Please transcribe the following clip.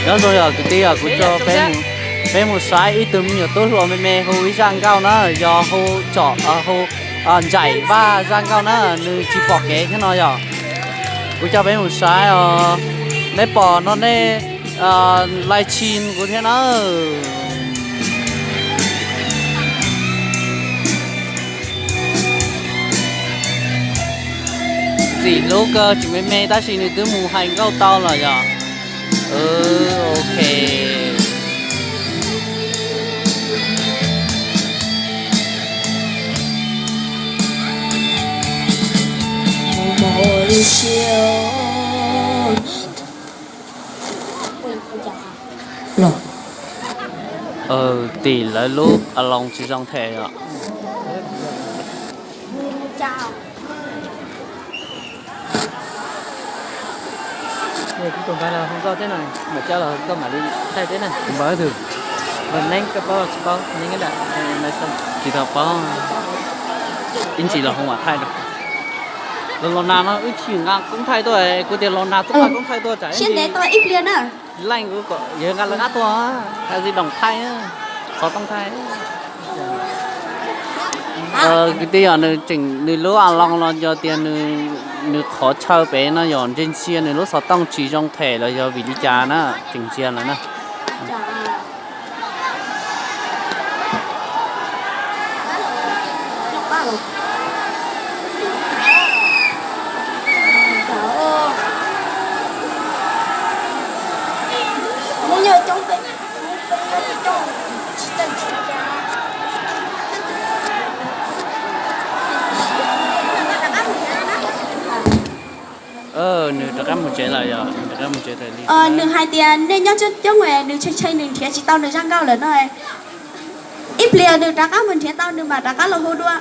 Nyob zoo yog kwv tij, yog kuv coj peb mus saib ib tug me nyuam tub hluas me me hu ib zaj nkauj na, yog hu tsom, hu Ntsaim Vaj zaj nkauj na, nws tsis pom kev thiab no yog. Kuv coj peb mus saib os, neb pom no nej like kuv thiab na. Ntxim hlub kawg, tseem me me tab sis nws twb mus hais nkauj tau lawm yog. Ok. Tim lawv lub a loos tsis zoo them os. Tsis tau paub, ib ntsis los hu mam thaij rau. Los los nag no wb tsis nqa koob thaij tuaj, kuv tias los nag txhob nqa koob thaij tuaj tsam ib pliag na. Leej kuv kom yawg nqa lawv qab tuaj, thaij zis doom thaij, xov tooj thaij. Kwv tij, yog nws tseem nws lub a loos los yog tias nws qhov chaw pem no yog ntsia ntsia nws lub xov tooj tsis zoo them los yog vim li cas na, tseem ntsia lawm na. Nws rov qab mus tsev lawm yog, nws rov qab mus tsev tas li. Nws hais tias nej nyob coob coob es nws tshee tshee nws nrhiav tsis tau nws zaj nkauj lawm no. Ib pliag nws rov qab mus nrhiav tau nws mam rov qab los hu dua.